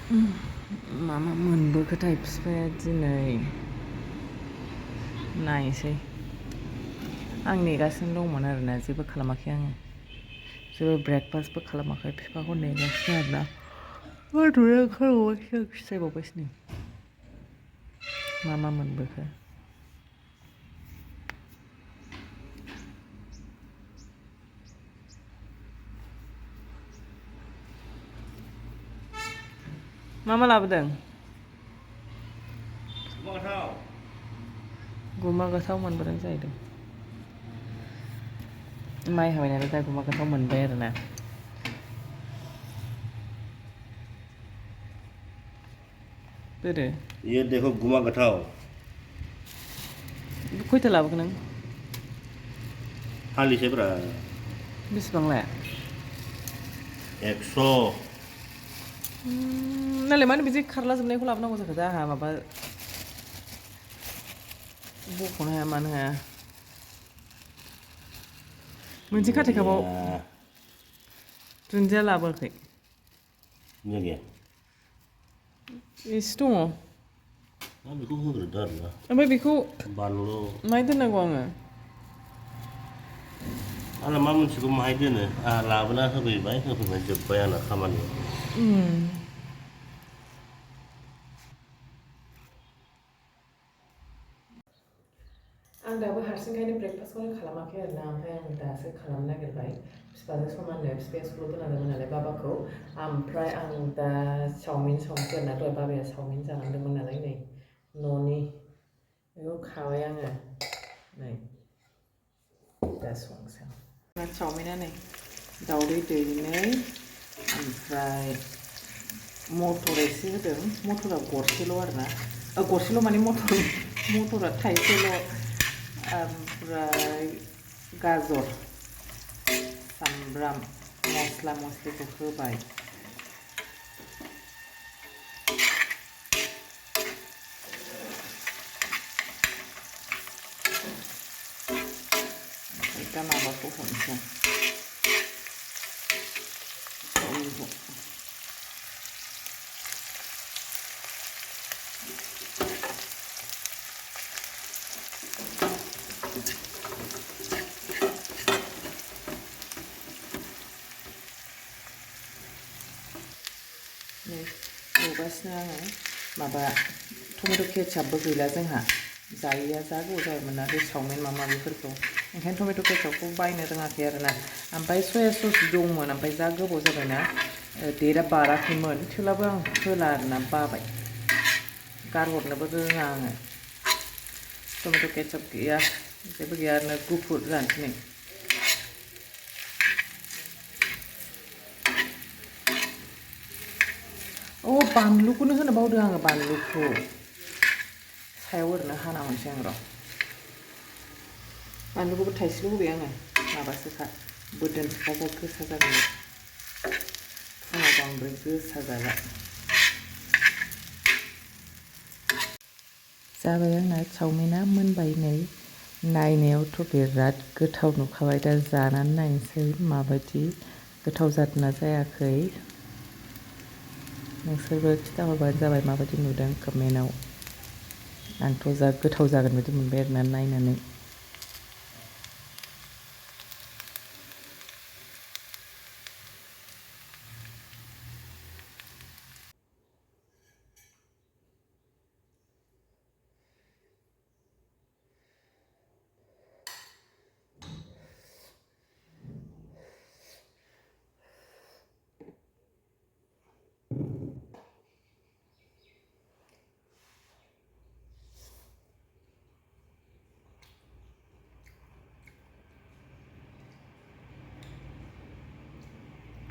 मा मोनबोखोथाय बिफाया दिनै नायसै आं नेगासिनो दंमोन आरोना जेबो खालामाखै आङो जेबो ब्रेकफास्टबो खालामाखै बिफाखौ नेगासिनो आरोना उन्दुनो ओंखारबावबायसो आं खिस्रायबावबायसो नै मा मोनबोखो मा लाबोदों गुमा गोथाव मोनबोदों जाहैदों माइ हाबाय नालाय दा गुमा गोथाव मोनबाय आरोना बोरो ये देखो गुमा गठाओ खयथा लाबोखो नों हालिसे ब्रा बेसेबां लाया 100 नालाय मानो बिदि खारला जोबनायखौ लाबोनांगौ जाखो दा आंहा माबा बख'नो हाया मानो हाया मोनसे खाथेखाबाव दुन्दिया लाबोआखै गैया एसे दङ बेखौ होग्रोदो आरोना ओमफ्राय बेखौ बानलु माहाय दोननांगौ आङो आंना मा मोनसेखौ माहाय दोनो आंहा लाबोना होफैबाय जोब्बाय आंना खामानिया आं दाबो हारसिंखायनो ब्रेकफास्टखौनो खालामाखै आरोना ओमफ्राय आं दासो खालामनो नागिरबाय बिफाजों समाननो बिफाया स्कुलाव दोनलांदोंमोन नालाय बाबाखौ ओमफ्राय आं दा चावमिन संसै आरोना दहाय बाबाया चावमिन जालांदोंमोन नालाय नै न'नि बेखौ खाबाय आङो नै दा संसै आं चावमिना नै दावदै दैनै ओमफ्राय मटर एसे होदों मटरा गरसेल' आरोना गरसेल' माने मटरा थाइसेल' ओमफ्राय गाजर सामब्राम मस्ला मस्लिखौ होबाय ओमफ्राय दा माबाखौ होनोसै एवगासिनो आङो माबा टमेट' केचापबो गैला जोंहा जायैया जा गोबाव जाबायमोन ना बे चावमिन माबा माबिफोरखौ ओंखायनो टमेट' केचापखौ बायनो रोङाखै आरोना ओमफ्राय सया सस दंमोन ओमफ्राय जा गोबाव जाबायना डेटआ बाराखैमोन थेवब्लाबो आं होला आरोना बाबाय गारहरनोबो रोङा आङो टमेट' केचाप गैया जेबो गैया आरोना गुफुर जानोसै नै बानलुखौनो होनो बावदों आङो बानलुखौ सायाव ओरैनो हाना हरनोसै आं र' बानलुखौबो थाइसेल' होबाय आङो माबासोखा बोदोनखा जा गोसा जागोन फुङाव बांद्राय गोसा जाला जाबाय आंना चावमिना मोनबाय नै नायनायावथ' बिराद गोथाव नुखाबाय दा जानानै नायनोसै माबायदि गोथाव जादोंना जायाखै नोंसोरबो खिन्थाहरबानो जाबाय माबायदि नुदों कमेन्टआव आंथ' जा गोथाव जागोन बायदि मोनबाय आरोना नायनानै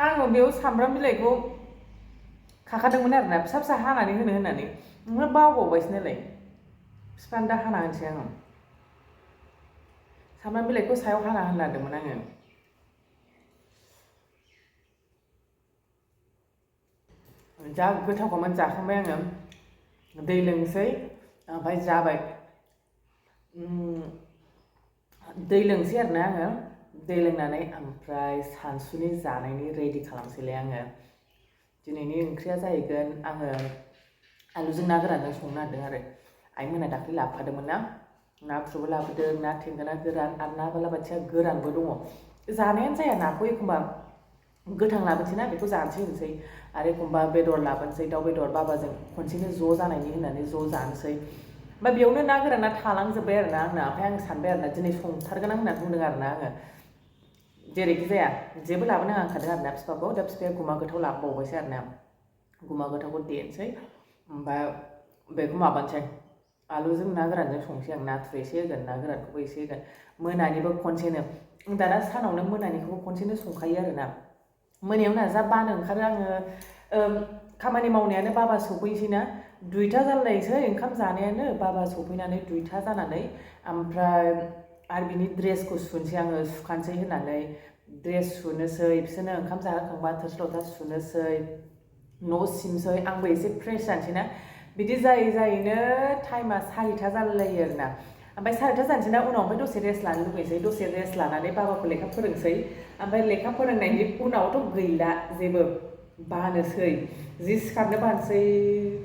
आङो बेयाव सामब्राम बिलाइखौ खाखादोंमोन आरोना फिसा फिसा हानानै होननानै ओमफ्राय बावबावबायसो नालाय बिफानो दा हाना होनोसै आङो सामब्राम बिलाइखौ सायाव हाना होनदोंमोन आङो जा गोथावखौमोन जाखांबाय आङो दै लोंसै ओमफ्राय जाबाय दै लोंसै आरोना आङो दै लोंनानै ओमफ्राय सानसुनि जानायनि रेडि खालामसैलाय आङो दिनैनि ओंख्रिया जाहैगोन आङो आलुजों ना गोरानजों संनो नागिरदों आरो आइमोना दाख्लै लाबोफादोंमोन ना नाथुरबो लाबोदों ना थेंगोना गोरान आरो ना बालाबाथिया गोरानबो दङ जानायानो जाया नाखौ एखमबा गोथां लाबोनोसै ना बेखौ जानोसै होनसै आरो एखमबा बेदर लाबोनोसै दाउ बेदर बाबाजों खनसेनो ज' जानायनि होननानै ज' जानोसै ओमफ्राय बेयावनो ना गोराना थालांजोब्बाय आरो ना आंना ओमफ्राय आं सानबाय आरो ना दिनै संथारगोन आं होनना बुंदों आरो ना आङो जेरैखि जाया जेबो लाबोनाङा होनखादों आरो ना बिफाखौ दा बिफाया गुमा गोथाव लाबोबावबायसो आरो ना गुमा गोथावखौ देनोसै ओमफ्राय बेखौ माबानोसै आलुजों ना गोरानजों संसै आं नाथुर एसे होगोन ना गोरानखौबो एसे होगोन मोनानिबो खनसेनो दाना सानावनो मोनानिखौबो खनसेनो संखायो आरो ना मोनायाव ना जा बानो ओंखारो आङो खामानि मावनायानो बाबा सफैनोसै ना 2टा जालायसै ओंखाम जानायानो बाबा सफैनानै 2टा जानानै ओमफ्राय आरो बिनि ड्रेसखौ सुनोसै आङो सुखानोसै होननानै ड्रेस सुनोसै बिसोरनो ओंखाम जाहोखांबा थोरसि लथा सुनोसै न' सिबसै आंबो एसे फ्रेस जानोसै ना बिदि जायै जायैनो टाइमा 4टा जालायलायो आरो ना ओमफ्राय 4टा जानोसै ना उनाव ओमफ्राय दसे रेस्ट लानो लुगैसै दसे रेस्ट लानानै बाबाखौ लेखा फोरोंसै ओमफ्राय लेखा फोरोंनायनि उनावथ' गैला जेबो बानोसै जि सिखारनो बानोसै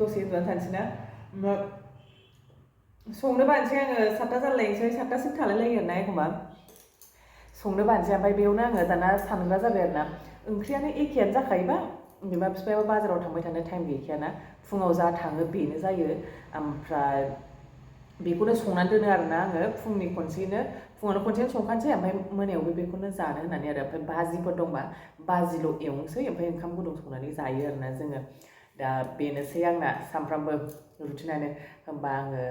दसे उन्दुनानै थानोसै ना संनो बानोसै आङो 7टा जालायनोसै 7टासिम थालायलायो आरो ना एखमबा संनो बानोसै ओमफ्राय बेयावनो आङो दाना सानग्रा जाबाय आरो ना ओंख्रियानो एखेयानो जाखायोबा बिमा बिफायाबो बाजाराव थांबाय थानो टाइम गैखायाना फुङाव जा थाङो बेनो जायो ओमफ्राय बेखौनो संनानै दोनो आरो ना आङो फुंनि फुङावनो खनसेनो संखानोसै ओमफ्राय मोनायावबो बेखौनो जानो होननानै आरो ओमफ्राय भाजिफोर दंबा भाजिल' एवनोसै ओमफ्राय ओंखाम गुदुं संनानै जायो आरोना जोङो दा बेनोसै आंना सानफ्रामबो रुटिनानो होमबा आङो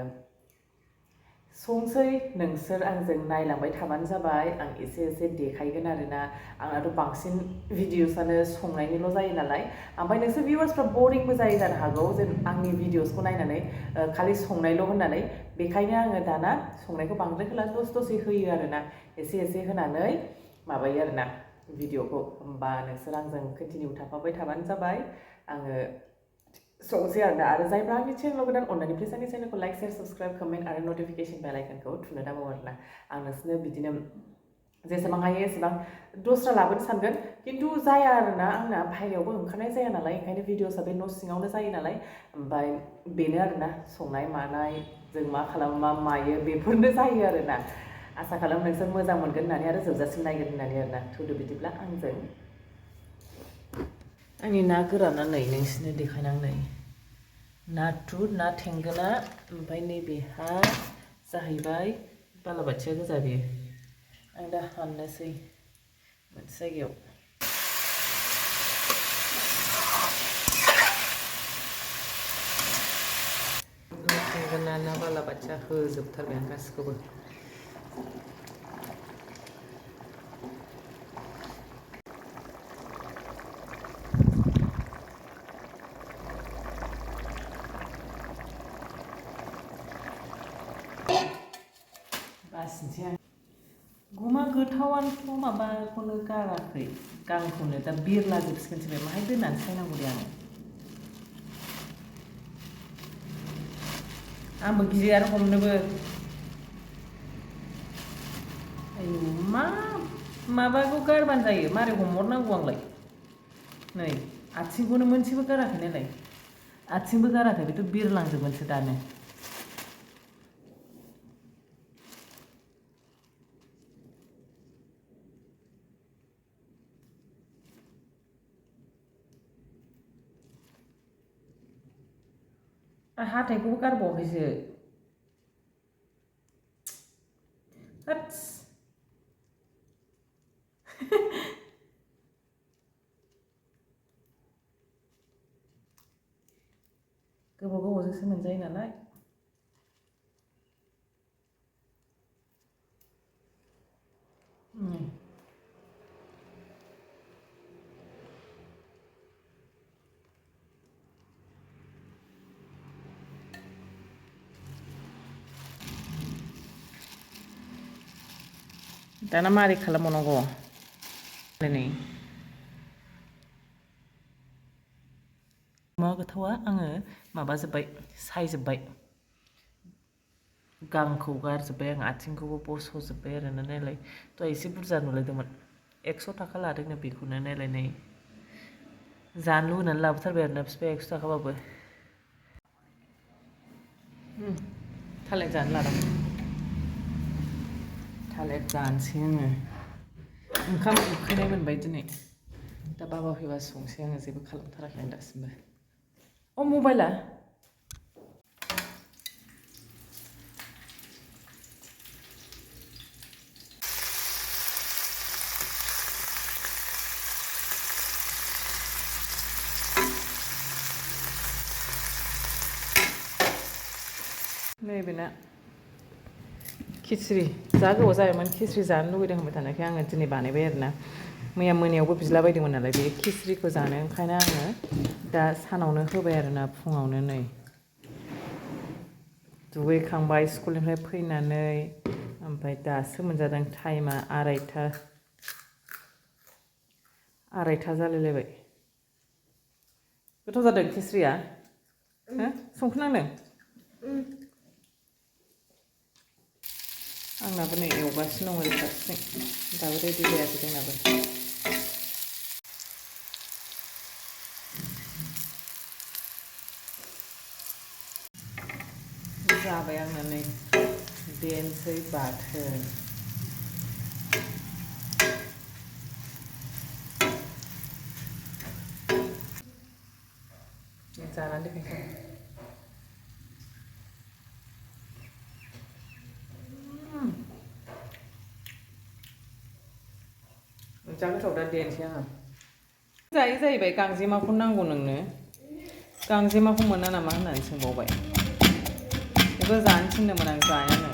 संसै नोंसोर आंजों नायलांबाय थाबानो जाबाय आं एसे एसे देखायगोन आरोना आंनाथ' बांसिन भिडिअसआनो संनायनिल' जायो नालाय ओमफ्राय नोंसोर भिउवार्सफ्रा बरिंबो जायो जानो हागौ जेन आंनि भिडिअसखौ नायनानै खालि संनायल' होननानै बेखायनो आङो दाना संनायखौ बांद्राय होला दसे होयो आरोना एसे होनानै माबायो आरोना भिडिअखौ होमबा नोंसोर आंजों कन्टिनिउ थाफाबाय थाबानो जाबाय आङो संसै आरो जायफ्रा आंनि चेनेलाव गोदान अननानै प्लिज आंनि चेनेलखौ लाइक शेयार साबस्क्राइब कमेन्ट आरो नटिफिकेसन बेल आइकनखौ थुनो दाबाव आरोना आं नोंसोरनो बिदिनो जेसेबां हायो एसेबां दस्रा लाबोनो सानगोन खिन्थु जाया आरोना आंना बाहेरायावबो ओंखारनाय जाया नालाय ओंखायनो भिडिअसआ बे न' सिङावनो जायो नालाय ओमफ्राय बेनो आरोना संनाय मानाय जों मा खालामो मा मायो बेफोरनो जायो आरोना आसा खालामो नोंसोर मोजां मोनगोन होननानै आरो जोबजासिम नायगोन होननानै आरोना थुदो बिदिब्ला आंजों आंनि ना गोराना नै नोंसिनो देखायनांनै नाथुर ना थेंगोना ओमफ्राय नैबेहा जाहैबाय बालाबाथिया गोजा बेयो आं दा हाननोसै मोनसे जायगायाव थेंगोना ना बालाबाथिया होजोबथारबाय आं गासिखौबो बासिनोसै आं गुमा गोथावानोथ' माबाखौनो गाराखै गांखौनो दा बिरलाजोबसिगोनसो बे माहाय दोननानै सायनांगौ दे आंबो गियो आरो हमनोबो आयु माबाखौ गारबानो जायो मारै हमहरनांगौ आंलाय नै आथिंखौनो मोनसेबो गाराखै नालाय आथिंबो गाराखै बेथ' बिरलांजोबगोनसो दानो हाथायखौबो गारबावाखैसो होत्स गोबावजोंसो मोनजायो नालाय दाना मारै खालामबावनांगौ नै गुमा गोथावा आङो माबाजोब्बाय सायजोब्बाय गांखौ गारजोब्बाय आं आथिंखौबो बस'जोब्बाय आरोना नायलाय दहाय एसे बुरजा नुलायदोंमोन 100 थाखा लादोंनो बेखौनो नायलाय नै जानो लुबैनानै लाबोथारबाय आरोना बिफाया 100 थाखाबाबो थालिर जानो लादों थालिर जानोसै आङो ओंखाम उखैनाय मोनबाय दिनै दा बाबा फैबा संसै आङो जेबो खालामथाराखै आं दासिमबो अ मबाइला नैबेना खिचरि जा गोबाव जाबायमोन खिचरि जानो लुगैदों होनबाय थानायखाय आङो दिनै बानायबाय आरोना मैया मोनायावबो बिलाबायदोंमोन नालाय बे खिचरिखौ जानो ओंखायनो आङो दा सानावनो होबाय आरोना फुङावनो नै दुगैखांबाय स्कुलनिफ्राय फैनानै ओमफ्राय दासो मोनजादों टाइमा 2:30 जालायलायबाय गोथाव जादों खिचरिया हो संख्रि नांदों आंनाबो नै एवगासिनो दं ओरै फारसेथिं दाबो रेडि जायाखै जोंनाबो जाबाय आंना नै देनोसै बाथोन जानानै देखायसै जा गोथाव दा देनोसै आङो जायो जाहैबाय गांजेमाखौ नांगौ नोंनो गांजेमाखौ मोना नामा होननानै सोंबावबाय बेखौ जानो थिनदोंमोन आं जायानो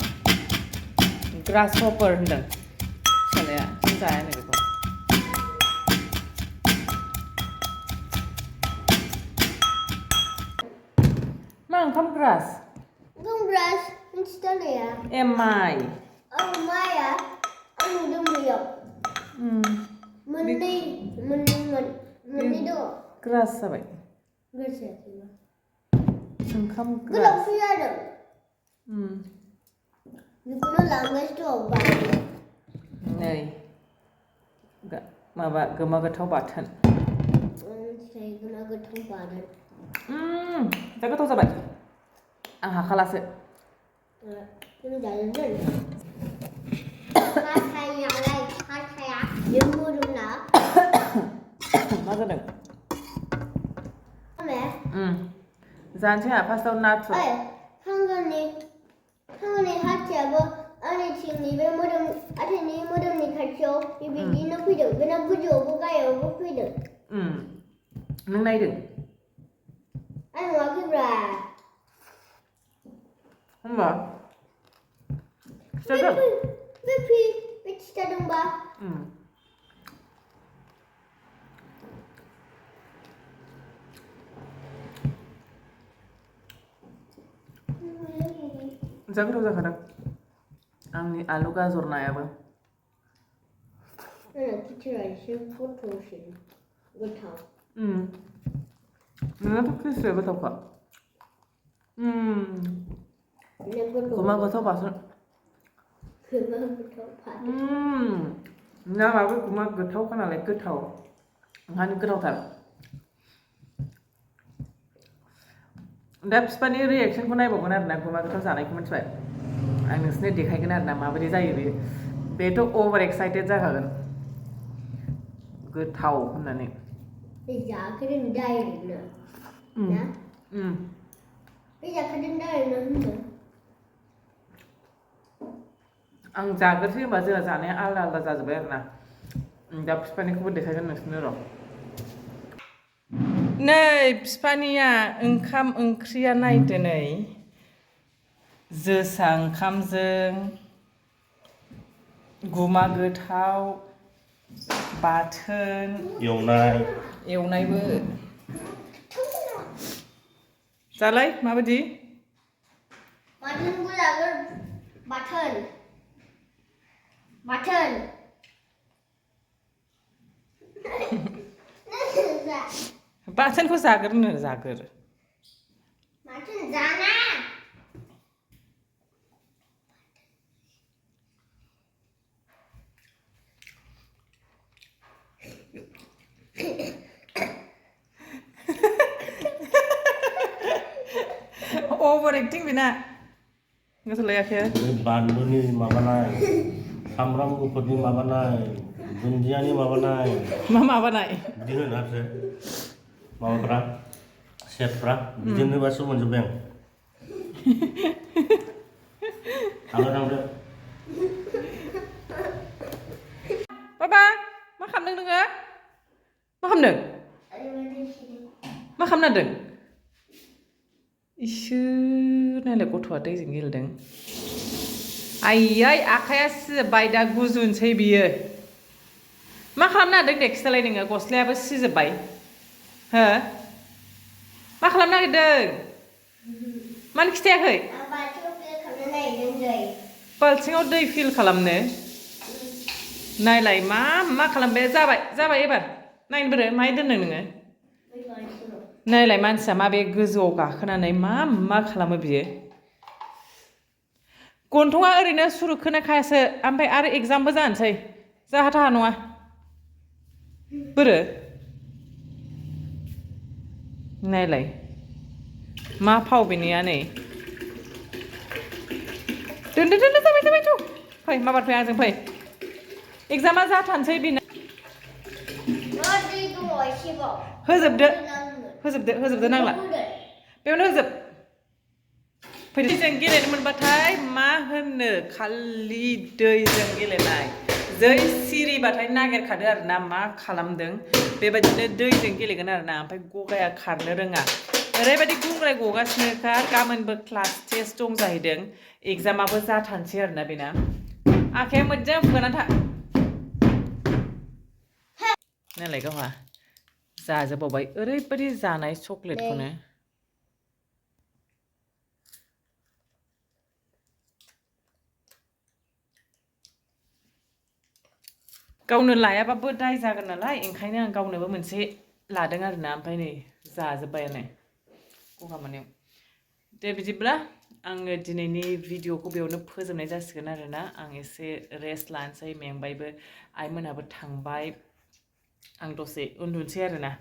ग्रास हपर होनदों फिसालाया जों जायानो बेखौ मा ओंखाम ग्रास मिथिथारनाया ए माइ आं माइआ आं नुदों बैयाव मोननै दङ ग्रास जाबाय गोसोआखैबा ओंखाम ग्रास गोलावसो जादों बेखौनो लांगासिनो दं नै माबा गोमा गोथाव बाथोन गोमा गोथाव बाथोन जा गोथाव जाबाय आं हाखालासो हाथाया मोदोमना मा जादों जानोसै आंहा फार्स्टआव नाथुर खांगानि हाथायाबो आंनिथिंनि बे आथिंनि मोदोमनि खाथियाव बिदिनो फैदों बेना गोजौआवबो गाहायावबो फैदों नों नायदों आं नुवाखैब्रा होमबा खिथादों बे खिथादोंबा जा गोथाव जाखादों आंनि आलु गाजर नायाबो खिचुरा एसे गोथावसिन गोथाव नोंनाथ' खिचुरिया गोथावखा गोमा गोथाव बाथोन नामाबो गुमा गोथावखा नालाय गोथाव ओंखायनो गोथावथार दा बिफानि रिएक्सनखौ नायबावगोन आरोना गुमा गोथाव जानायखौ मिथिबाय आं नोंसोरनो देखायगोन आरोना माबोरै जायो बेथ' अभार एक्साइटेड जाखागोन गोथाव होननानै जाखादों डाइरेक्टनो ना जाखादों डाइरेक्टनो होनदों आं जाग्रोसै होनबा जोंहा जानाया आलदा आलदा जाजोब्बाय आरोना दा बिफानिखौबो देखायगोन नोंसोरनो र' नै बिफानिया ओंखाम ओंख्रिया नायदो नै जोसा ओंखामजों गुमा गोथाव बाथोन एवनायबो जालाय माबायदि बाथोनबो जागोन बाथोन बाथोनखौ जागोर बाथोन जाना अभार एक्टिं बेना गोसो लायाखै बानलुनि माबानाय सामब्राम गुफुरनि माबानाय दुन्दियानि माबानाय मा माबानाय बिदि होनासो माबाफ्रा सेफफ्रा बिदिनोबासो मोनजोब्बाय आं थांदो बाबा मा खालामदों नोङो मा खालामदों मा खालामनांदों इसोर नायलाय गथ'आ दैजों गेलेदों आयै आखाइया सिजोब्बाय दा गुजुनसै बियो मा खालामनो नागिरदों दे खिथालाय नोङो गस्लायाबो सिजोब्बाय हो मा खालामनो नागिरदों मानो खिथायाखै बाल्थिङाव दै फिल खालामनो नायलाय मा खालामबाय जाबाय एबार नायनो बोरो माहाय दोनदों नोङो नायलाय मानसिया माबे गोजौआव गाखोनानै मा खालामो बियो गन्थङा ओरैनो सुरुखोना खायासो ओमफ्राय आरो एगजामबो जानोसै जाहा थाहा नङा बोरो नायलाय मा फाव बेनिया नै दोनदो जाबायथ' फै माबार फै आंजों फै एगजामा जाथारनोसै बेना होजोबदो नांला बेयावनो होजोब फैदो जों गेलेनो मोनबाथाय मा होननो खालि दैजों गेलेनाय जै सिरिबाथाय नागिरखादो आरोना मा खालामदों बेबायदिनो दैजों गेलेगोन आरोना ओमफ्राय गगाया खारनो रोङा ओरैबायदि गुंग्राय गगासिनोखा गाबोनबो क्लास टेस्ट दं जाहैदों एगजामाबो जाथारनोसै आरोना बेना आखाइया मोजां फुगारना था नायलाय गावहा जाजोबबावबाय ओरैबायदि जानाय चक्लेटखौनो गावनो लायाबाबो दाय जागोन नालाय ओंखायनो आं गावनोबो मोनसे लादों आरोना ओमफ्राय नै जाजोब्बायानो गगा मोननायाव दे बिदिब्ला आङो दिनैनि भिडिअखौ बेयावनो फोजोबनाय जासिगोन आरोना आं एसे रेस्ट लानोसै मेंबायबो आइमोनहाबो थांबाय आं दसे उन्दुनोसै आरोना